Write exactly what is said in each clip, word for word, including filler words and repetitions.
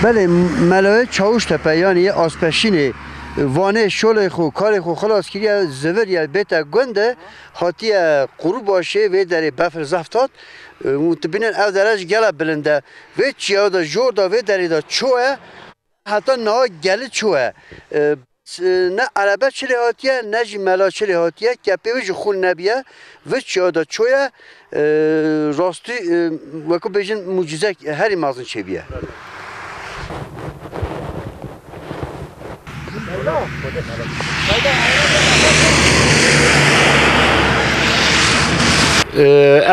Belê, Melayê Çawuştepe, yanî yê Aspeşînê, Vanê şolê xwe, karê xwe xilas kiriye, ziviriye, bête gund e, hatiye Qurbaşê, vê derê befir zeft hat. Û tu bînin ev dere jî gela bilind e. Vê çiya de, jor da vê derê de ço ye, heta niha gelî ço ye. E, ne erebe çilê hatiye, ne jî mela çilê hatiye, kepê wî jî xûn nebiye, vê çiya de ço ye. E, rastî, e, wekî bêjin mucîzek herî mezin çêbiye.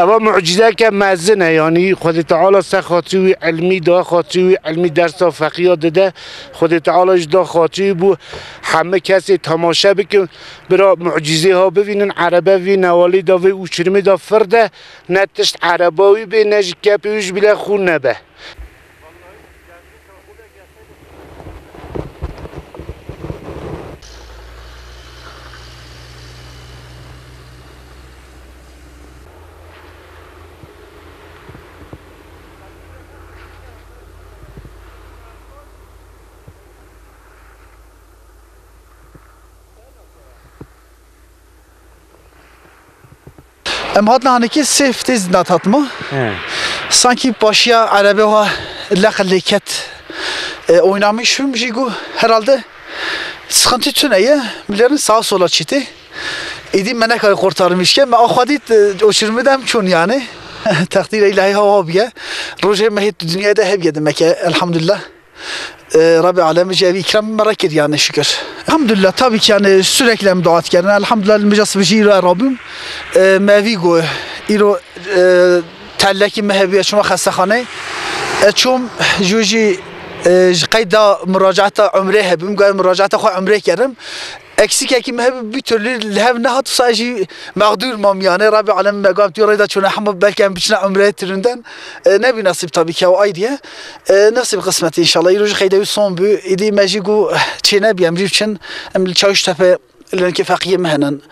Eva mucîzeke mezin e, yanî Xwedê Teala ser xatirî wî ilmî da, xatirî wî ilmî dersa feqiya dide. Xwedê Teala jî da xatirî bû hemî kesê temaşe bikin. Bira mucîzê ha bivînin, erebe vî newalî da, vê uçurumê da fir de, ne tişt ereba wî bê, ne jî kepê wî ji bîle xûn nebe. Em hatin hanekî sê heftê zî nat hatin ma. He. Sankî paşiya erebe ha leq lê ket. E, oynamîşim jî got herhalde sıkıntı tune ye. Millerin sağa sola çiti. Îdî me nekarî kurtarmîş ke. Me axwe dît, e, o çirmi dem çûn yani. Teqdîrê îlahî ha ha bûye. Rojê me hê dinyayê de hebûye demek ki. Elhamdülillah. E, Rabbê Alemî jî ev îkram me re kir yani şükür. Elhamdülillah, tabii ki yani sürekli em dua dikerin. Elhamdülillah, li mija sibê jî îro rabûm. E, me vî got, îro, e, telekî me hebûye çûma xestexaneyê. E, çûm jû jî, e, ji qeyda muracaeta umrê hebûm. Got muracaeta xwe umrê kerim. Eksikekî me hebû bir türlü li hev nehat, wisa jî mexdûr mam yani. Rabbê Alemî me got tu rê de çûne hema belkî em biçine umreyê tirinden. E, nebî nasîb tabii ki, ew ayrı ye. E, nasîb qismetî înşallah. Îro jî qeyde wî son bû. Îdî me jî got çê nebî em jî biçin. Em li Çawuştepe li hinkê feqiyê me henin.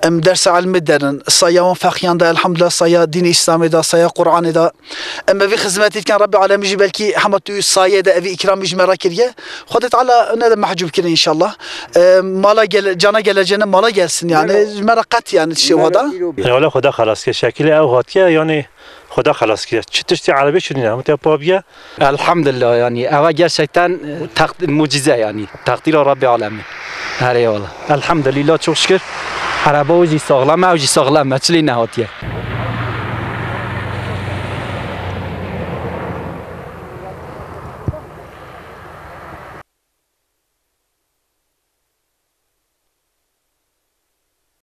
Em dersa ilmê derin. Saya wan feqiyan de elhamdülillah, saya dînê Îslamê de, saya Qur'anê de. Em evî xizmetî dikin, Rabbê Alemî jî belkî hema tu sayê de evî îkramî ji me re kiriye. Xwedê Teala ne de mehcûb kirin înşallah. E, mala gele-, cana geleceğine mala gelsin yani. Ji me re qet yani tiştê wada. Yanî wele Xweda xelas kir. Şekilê ew hatiye, yanî Xweda xelas kir. Çi tiştê erebê çi nîne, hemû te pa biye. Elhamdülillah yani. Eva gerçekten, e, taqd-, mucize yani. Takdira Rabbi Alemî. Her eyvallah. Elhamdülillah, çok şükür. Ereba o jî sağlam, ew jî sağlam e. Çilî nehatiye.